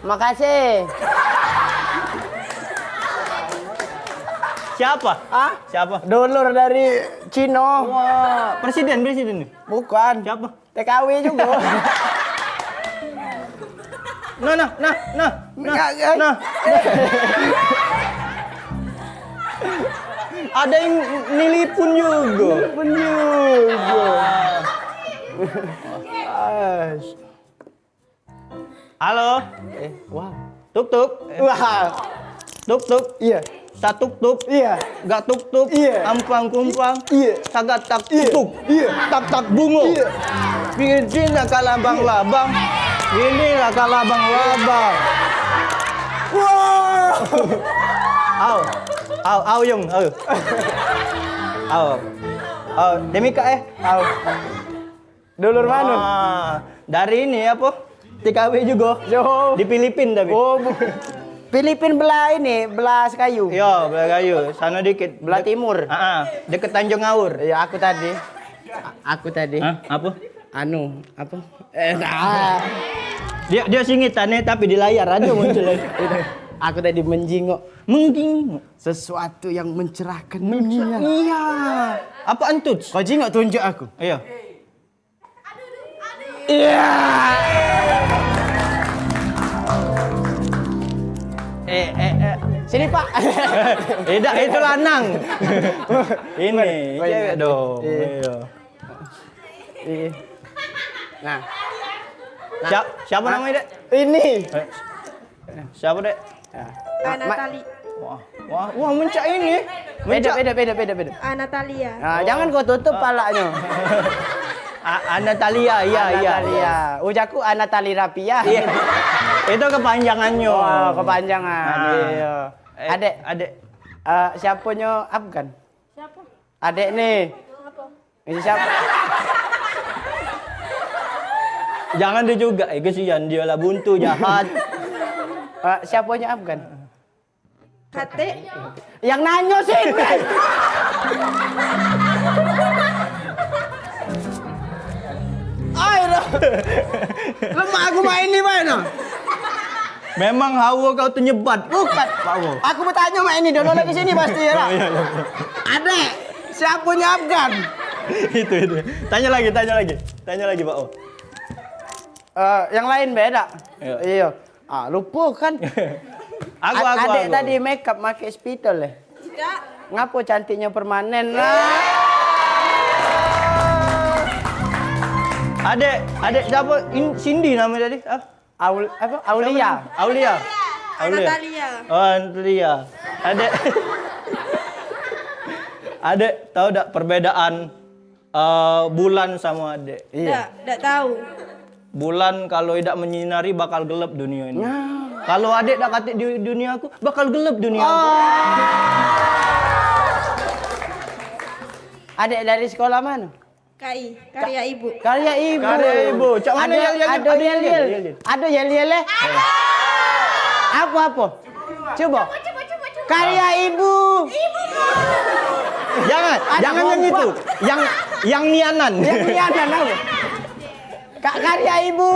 Makasih. Siapa? Hah? Siapa? Dulur dari Cino. Wah, presiden, presiden ni. Bukan. Siapa? T K W juga. Nah, nah, nah, nah, nah, nah. Ada yang nelipun juga. Nelipun juga. As. Halo. Eh, wah. Tuk tuk. Wah. Tuk tuk. Iya. Satuk tuk. Iya. Gak tuk tuk. Iya. Ampang kumpang. Iya. Sagat tak tuk. Iya. Tak tak bungo. Iya. Pidin lah kalabang labang. Ini lah kalabang labang. Wah. Au. Au, au yung. Au. Au. Au. Demi kak eh. Au. Dulur mano? Wah, dari ini apa? T K W juga. Yo. Di Filipin tapi. Oh, bu- Filipin belah ini, belah Sekayu. Iya, belah Sekayu. Sana dikit. Belah timur. Ah, ah, deket Tanjung Ngawur. Iya, aku tadi. A- aku tadi. Hah? Apa? Anu, apa? Eh, nah. Dia dia singitan nih, tapi di layar aja muncul. Aku tadi menjingok. Menjingok. Sesuatu yang mencerahkan dunia. Iya. Apaan tuh? Kau jingok tunjuk aku. Iya. Iya. Eh, eh, eh. Sini, Pak. Eh, dak, itu lanang. Ini, cewek dong. Iya. Iya. Nah. Siap, siapa namanya, Dek? Ini. Eh, siapa, Dek? Ah, Natali. Wah, wah, wah, mencak ini. Beda, beda, beda, beda, beda. Ah, Natalia. Ah, jangan kau tutup palaknya. Ah, ah, Natalia, iya, iya. Natalia. Ujaku Anatali Rapia. Iya. Itu kepanjangannya. Oh, kepanjangan. Ah. Iya. Eh, adek, adek. Eh, siapanya Afgan? Siapa? Adek nih. Apa? Ini siapa? Jangan dia juga, eh, kesian dia lah buntu jahat. Eh, siapanya Afgan? Kate. Yang nanya sih. Ayo lah. Lemak aku main ni main lah. Memang hawa kau tu nyebat. Bukan. Pak Wo. Aku bertanya mak ini, dia lagi sini pasti ya lah. Iya, iya. Adek, siapanya Afgan? Itu, itu. Tanya lagi, tanya lagi. Tanya lagi, Pak O. Eh, yang lain beda. Iya. Iya. Ah, lupa kan? Aku, Ad- aku, adek aku. Tadi makeup make spidol, eh? Tidak. Ngapo cantiknya permanen lah? Adek, adek siapa? In- Cindy namanya tadi? Ah? Aul- apa? Aulia. Siapa namanya? Aulia. Aulia. Natalia. Oh, Natalia. Adek. Adek tahu dak perbedaan eh, bulan sama adek? Iya. Dak, dak tahu. Bulan kalau idak menyinari bakal gelap dunia ini. Nah. Kalau adek dak katik di dunia aku, bakal gelap dunia aku. Oh. Adek dari sekolah mana? K I, Karya Ibu. Karya Ibu. Karya Ibu. Cak mana, ada, Yel, Yel, Yel? Ada, ada, Yel, Yel, Yel. Yel, Yel. Ada, Yel, Yel, eh? Ada. Apa, apa? Coba. Karya Ibu. Jangan, ada jangan yang itu. Yang, yang nianan. Yang nianan apa? Kak, Karya Ibu.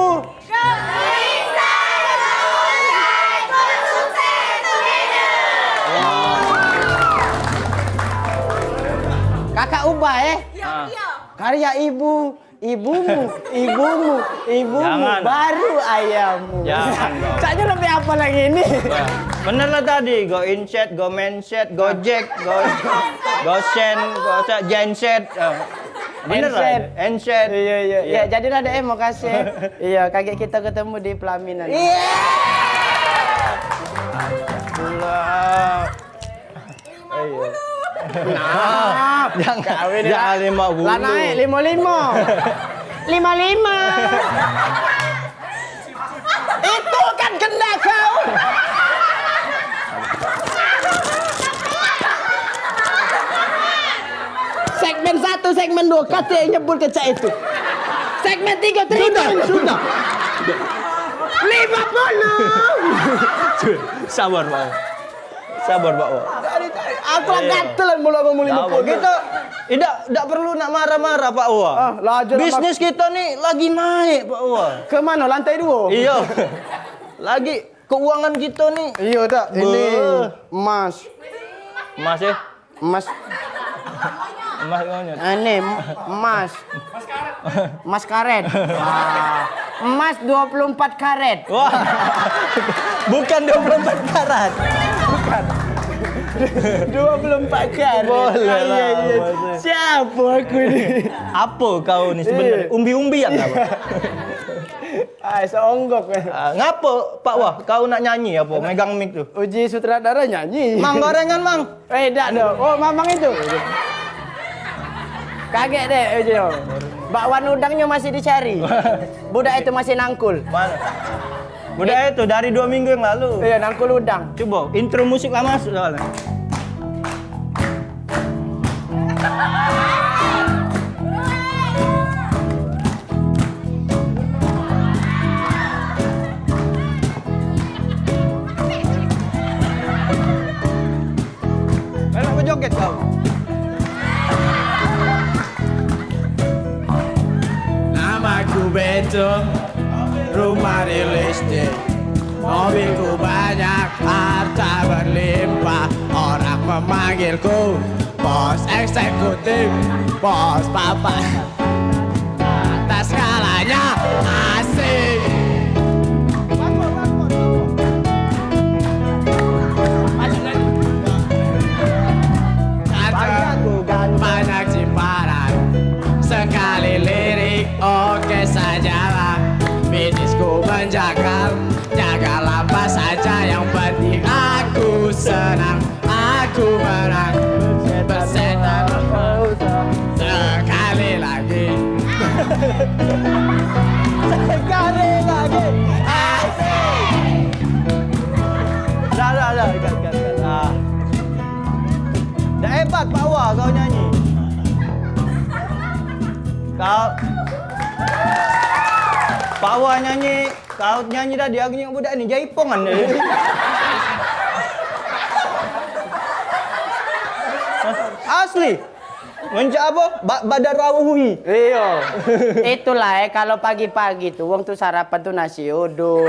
Kakak ubah, eh? Iya, iya. Karya Ibu. Ibumu, ibumu, ibumu, jangan. Baru ayahmu. Jangan, dong. Caknya lebih apa lagi ini? Wah, bener lah tadi, go inset, go menset, go jack, go, go sen, go se- genset. Eh, bener lah. Enset. Enset. Iya, iya. Iya. Ya, jadilah deh, makasih. Iya, kagek kita ketemu di pelaminan. Iya. Astagfirullah. Lima puluh. Nah, jangan, kawin jangan lah. Lima puluh. Lah naik lima lima. Lima lima. Itu kan gendak kau. Segmen satu, segmen dua, kate nyebut kecak itu. Segmen tiga, terima. Sudah, sudah. Lima puluh. Sabar, Pak. Sabar, Pak Wak. Aku lah gatel mulu ngomong lima puluh. Kita idak, idak perlu nak marah-marah, Pak Wak. Ah, lah aja lah, bisnis kita ni lagi naik, Pak Wak. Ke mana? Lantai dua? Iya. Lagi keuangan kita ni. Iya, tak? Ini emas. Emas, ya? Emas. Emas konyol. Ini emas. Emas karet. Ah, emas dua puluh empat karet. Wah. Bukan dua puluh empat karat. Bukan. Dua puluh empat karet. Boleh lah, iya, iya. Siapa aku ini? Apa kau ni sebenarnya? Iya. Umbi-umbian apa? Ai, seonggok. Ah, ngapa, Pak Wah, kau nak nyanyi apa? Megang mic tu. Uji sutradara nyanyi. Mang gorengan, Mang. Eh, dak doh. Oh, mamang itu. Kagek deh, Uji. Bakwan udangnyo masih dicari. Budak itu masih nangkul. Mana? Budak itu dari dua minggu yang lalu. Iya, nangkul udang. Coba, intro musik lah masuk soalnya. Melok bejoget kau. Namaku Beto, rumah real estate. Mobilku banyak, harta berlimpah. Orang memanggilku bos eksekutif, bos papa. Atas segalanya asik. Kata banyak ciparan, sekali lirik oke sajalah. Bisnisku menjagal, jagal apa saja, yang penting aku senang. Aku menang. Bersetan. Sekali lagi. Sekali lagi. Asik. Dah, dah, dah. Ikat, ikat, ikat. Ah. Dah hebat, Pak Wah, kau nyanyi. Kau, Pak Wah nyanyi. Kau nyanyi tadi, aku nyengok budak ni, jaipongan dia. Asli. Mencak apa? Ba- badar rawuhi. Iya. Itulah, eh, kalau pagi-pagi tu, wong tu sarapan tu nasi uduk.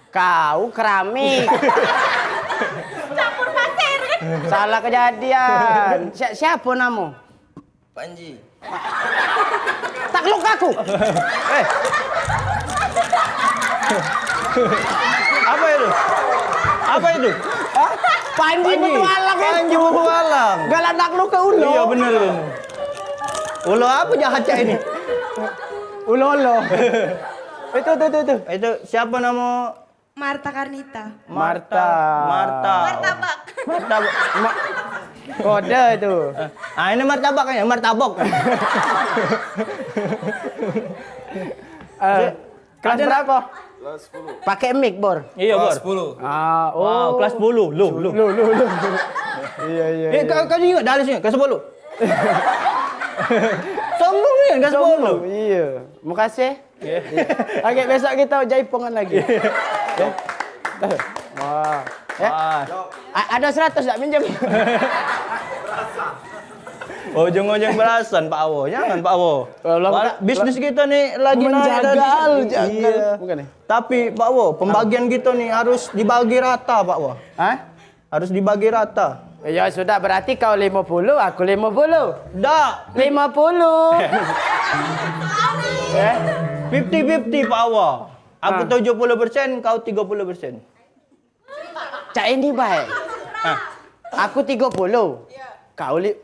Kau keramik. Campur pasir. Salah kejadian. Si- siapa namo? Panji. Takluk aku. Eh. Apa itu? Apa itu? Hah? Panji, Panji. Petualang itu. Panji petualang. Galak takluk ke ulo. Iya, bener. Ulo apa jahat cak ini? Ulo-ulo. Itu, itu, itu, itu. Itu siapa nama? Marta Karnita. Marta. Marta. Martabak. Martabak. Ma-, kode itu. Ah, ini martabak ya, martabok. Eh, kelas berapa? Kelas sepuluh. Pakai mic, Bor. Iya, Bor. Kelas sepuluh. Ah, oh. Wow, kelas sepuluh. Lu, lu. Lu, lu, lu. Iya, iya, eh, iya. Kau, kau juga dari sini, kelas sepuluh. Sombong ni, kelas sepuluh. Sombong, iya. Makasih. Iya. Agak besok kita jaipongan lagi. Iya. Wah. Ya. Wah. A-, ada seratus tak minjem? Ujung-ujung belasan, Pak Awo. Jangan, Pak Awo. Kalau Wal-, buka-, bisnis kita ni lagi naik tadi. Menjagal, jagal. Iya. Bukan ni? Tapi, Pak Awo, pembagian kita ni harus dibagi rata, Pak Awo. Hah? Harus dibagi rata. Ya sudah, berarti kau lima puluh, aku lima puluh. Dak. Lima puluh. Eh? Fifty fifty, Pak Awa. Aku tujuh puluh persen, kau tiga puluh persen. Cak ini baik. Hah? Aku tiga puluh. Kau li-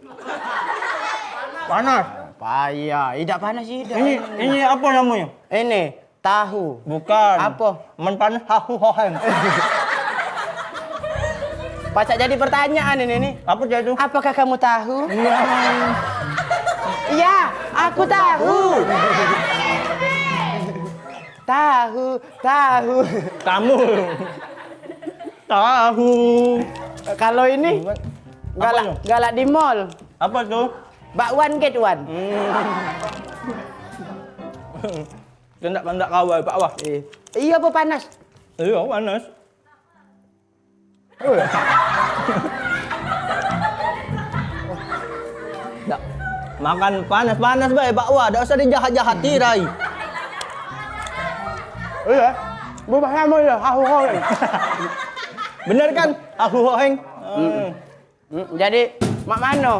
Panas. Payah. Idak panas, idak. Ini, ini apa namanya? Ini. Tahu. Bukan. Apa? Men panas, hahu hoheng. Pacak jadi pertanyaan ini nih. Apa cak itu? Apakah kamu tahu? Iya. Iya, aku tahu. Tahu, tahu. Kamu. Tahu. Kalau ini, apa galak, itu? Galak di mall. Apa tuh? Bakwan get one. Hmm. Kendak-kendak kawal, Pak Wah. Eh. Iya, apa panas? Iya, panas. Dak. Makan panas-panas bae, Pak Wah. Dak usah dijahat-jahati, Rai. Iya. Berubah nama ya, Ahu Hoeng. Bener kan? Ahu Hoeng. Hmm. Hmm, jadi, mak mano?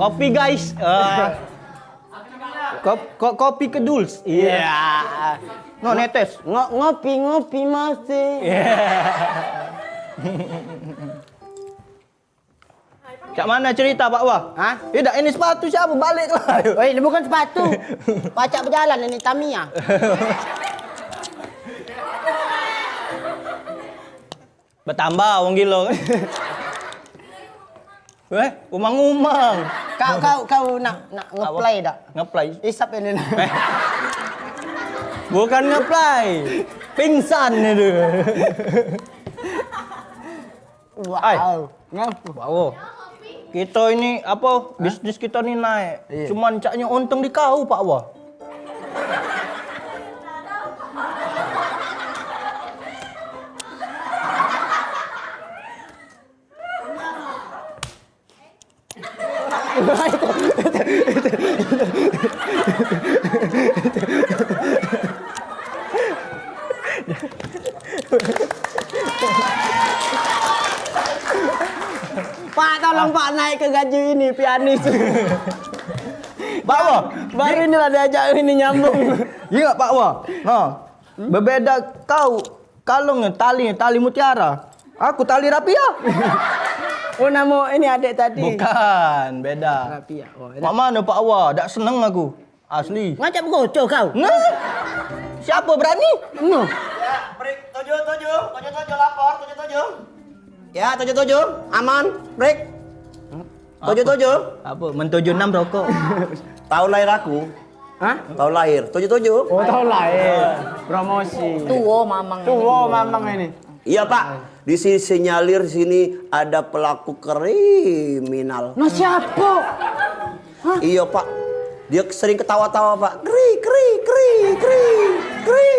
Kopi, guys. Eh, kop-, ko-, kopi kedul. Iya. No netes. Ngo-, ngopi, ngopi masih. Iya. Cak mana cerita, Pak Wah? Hah? Idak, ini sepatu siapa? Balik lah. Oh, ini bukan sepatu. Pacak bejalan ini Tamiya. Betambah wong gilo. Weh, umang-umang. Kau, kau, kau nak, nak ngeplay dak? Ngeplay. Isap ini. Eh. Bukan ngeplay. Pingsan itu. Wow. Ai. Ngapa? Bawo. Kita ini apa? Hah? Bisnis kita ni naik. Iya. Cuman caknya untung di kau, Pak Wah. Pak, Nampak naik ke gaji ini, pianis. Pak Wo. Baru inilah diajak ini nyambung. Iya, Pak Wo. Nah, berbeda kau kalung tali, tali mutiara. Aku tali rapia. Oh, nama ini adik tadi. Bukan, beda. Rapia. Oh, enak. Mak mana Pak Wo? Dak seneng aku. Asli. Ngajak begoco kau. Nah. Siapa berani? Nah. Ya, break. Tujuh tujuh, tujuh tujuh lapor, tujuh tujuh. Ya, tujuh tujuh, aman, break. Tujuh tujuh. Apa? Men tujuh enam rokok. Tahun lahir aku. Hah? Tahun lahir, tujuh tujuh. Oh, tahun lahir. Promosi. Tuo mamang. Tuo mamang ini. Iya, Pak. Di sini sinyalir sini ada pelaku kriminal. Nah, siapa? Hah? Iya, Pak. Dia sering ketawa-tawa, Pak. Kri, kri, kri, kri, kri.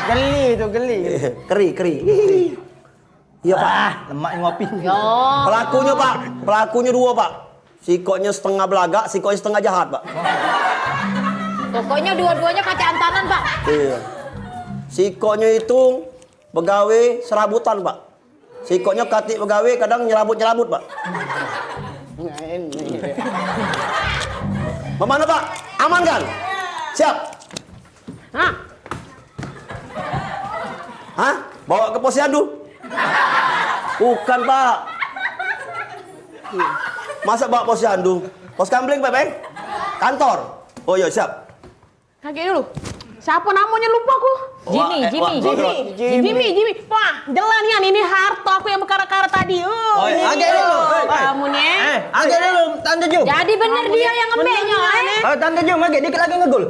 Geli itu, geli. Kri, kri. Iya, Pak. Ah, lemak ngopi. Yo. Pelakunya, Pak. Pelakunya dua, Pak. Sikoknya setengah belagak, sikoknya setengah jahat, Pak. Pokoknya dua-duanya kacang tanah, Pak. Iya. Sikoknya itu begawe serabutan, Pak. Sikoknya katik begawe kadang nyerabut-nyerabut, Pak. Bagaimana, Pak? Aman kan? Siap. Hah? Hah? Bawa ke posyandu? Bukan, Pak. Masa bawa posyandu? Pos kamling, Pak, Bang? Kantor. Oh iya, siap. Kagek dulu. Siapa namanya, lupa aku. Jimmy, Jimmy, Jimmy. Jimmy, Jimmy. Wah, jelas nian ini harta aku yang bekarat-karat tadi. Oh, agak dulu. Kamu ni. Eh, agak dulu, Tante Ju. Jadi bener dia yang ngembeknya, eh? Oh, Tante Ju, agak dikit lagi ngegul.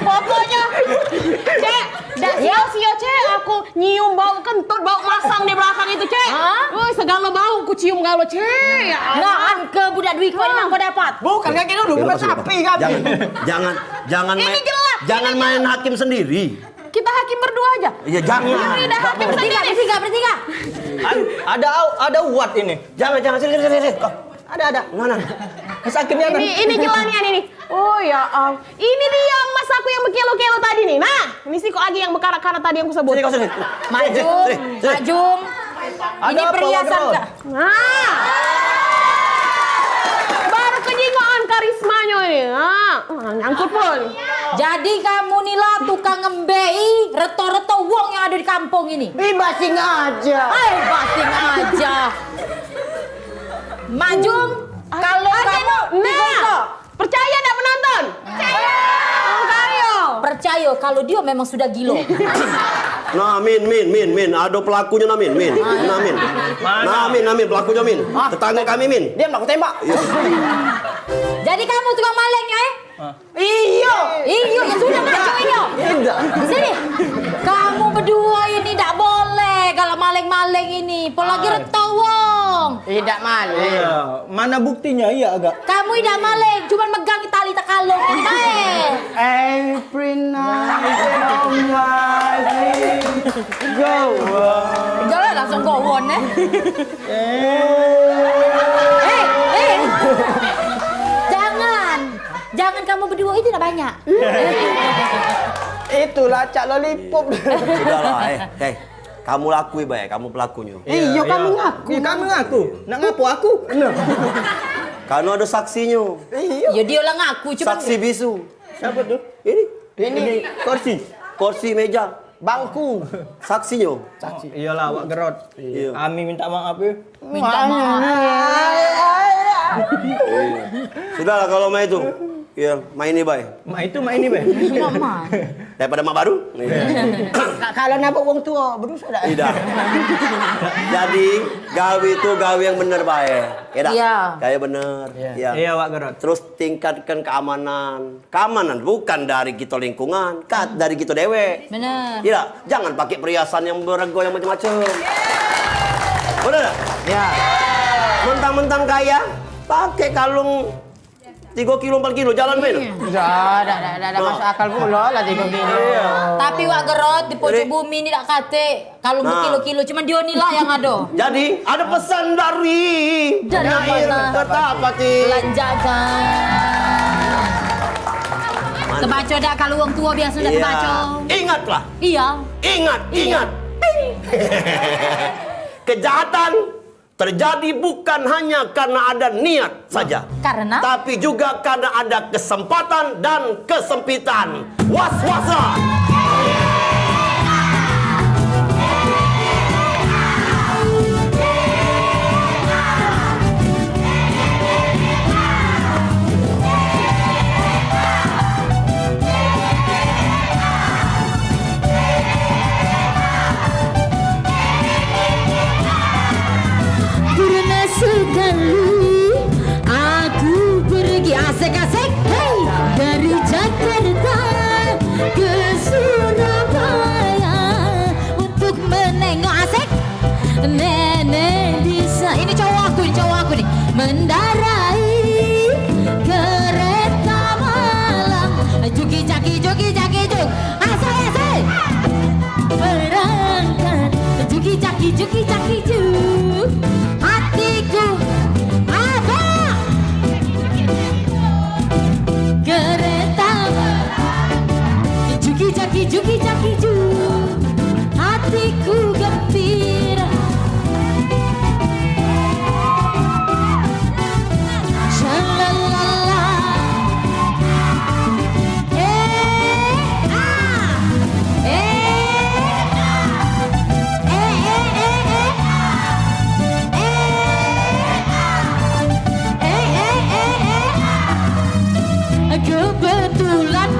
Pokoknya, Cek, dak sio-sio, Cek, aku nyium bau kentut, bau masang di belakang itu, Cek. Hah? Woi, segala bau ku cium galo, Cek. Ya Allah. Nah, ke budak duit kau memang kau dapat. Bukan kaki dulu, bukan sapi kami. Jangan, jangan, jangan main, jangan main hakim sendiri. Kita hakim berdua aja. Iya, jangan. Ini dah hakim sendiri. Bertiga, bertiga. Ada, ada uat ini. Jangan, jangan, sini, sini, sini. Oh, ada, ada. Mana? Sakitnya ini, ini jelas nih ini. Oh ya, am. Ini dia emas aku yang berkilo-kilo tadi nih. Nah, ini sih kok lagi yang bekarat-karat tadi yang kusebut. Sini, kau sini. Majum, Majum. Ini perhiasan. Nah. Baru kejingoan karismanya ini. Nah, nyangkut pun. Jadi kamu ni lah tukang ngembei reto-reto wong yang ada di kampung ini. Ih, basing aja. Ai, basing aja. Majum, kalau kamu nah. Percaya dak penonton? Percaya. Percaya kalau dia memang sudah gilo. Nah, Min, Min, Min, Min, ada pelakunya nah, Min, Min. Nah, Min. Nah, Min, nah, Min, pelakunya, Min. Tetangga kami, Min. Dia mau aku tembak. Iya. Jadi kamu tukang malingnya, eh? Iyo. Iyo, ya sudah, maju, iyo. Sini. Kamu berdua ini dak boleh kalau maling-maling ini, apalagi reto wong. Idak maling. Iya, mana buktinya? Iya agak. Kamu idak maling, cuman megang tali tekalung. Bae. Every night on my dream, go on. Jangan langsung go on, eh. Eh, eh. Jangan. Jangan kamu berdua itu nak banyak. Itulah cak lollipop. Sudahlah, eh, eh. Kamu lakui bae, kamu pelakunya. Iyo, kamu ngaku. Iyo, kamu ngaku. Nak ngapo aku? Nah. Karena ada saksinyo. Iyo. Ya dia lah ngaku, cuma saksi bisu. Siapa tuh? Ini. Ini kursi. Kursi, meja. Bangku. Saksinyo. Saksi. Iyalah, awak gerot. Iya. Ami minta maaf ya. Minta maaf. Iya. Sudahlah kalau main itu. Ya, main ini bae. Mak itu main ini bae. Mak, mak. Daripada mak baru. Iya. Ka-, kalau nabok wong tua, berusaha dak? Tidak. Jadi, gawe itu gawe yang bener bae. Ya dak? Iya. Gawe bener. Iya. Iya. Iya, Wak Gerot. Terus tingkatkan keamanan. Keamanan bukan dari kita lingkungan, kat dari kita dewek. Bener. Tidak, jangan pakai perhiasan yang berego yang macam-macam. Bener tak? Ya. Mentang-mentang kaya, pakai kalung tiga kilo, empat kilo, jalan main. Iya. Dah, dah, dah, dah, dah masuk akal pula lah tiga kilo. Iya. Tapi Wak Gerot di pojok bumi ni dak katik. Kalung berkilo-kilo, cuman dia ni lah yang ada. Jadi, ada pesan dari Penyair Kertapati. Lanjutkan. Kebaca dak kalau wong tua biasa dak kebaca. Ingatlah. Iya. Ingat, ingat. Ting. Kejahatan terjadi bukan hanya karena ada niat saja, karena? Tapi juga karena ada kesempatan dan kesempitan. Was-wasa. Pernah sekali aku pergi asik-asik, hey, dari Jakarta ke Surabaya untuk menengok asik nenek di sa-, ini cowok aku, ini cowok aku nih. Mendarai kereta malam. Juki jaki, juki jaki, juk. Asai, asai. Berangkat. Juki jaki, juki jaki, juk. Hatiku abang. Kereta. Juki jaki, juki jaki, juk. Hatiku gembira. Shalalala. Eh, ah. Eh, ah. Eh, eh, eh, eh. Eh, ah. Eh, eh, eh, eh. Kebetulan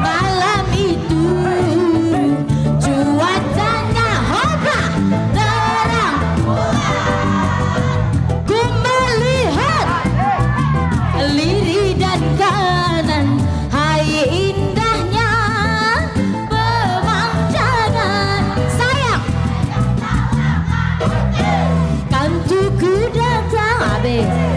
malam itu cuacanya hobah terang. Ku melihat liri dan kanan, hai indahnya pemandangan. Sayang, kantuku datang habis.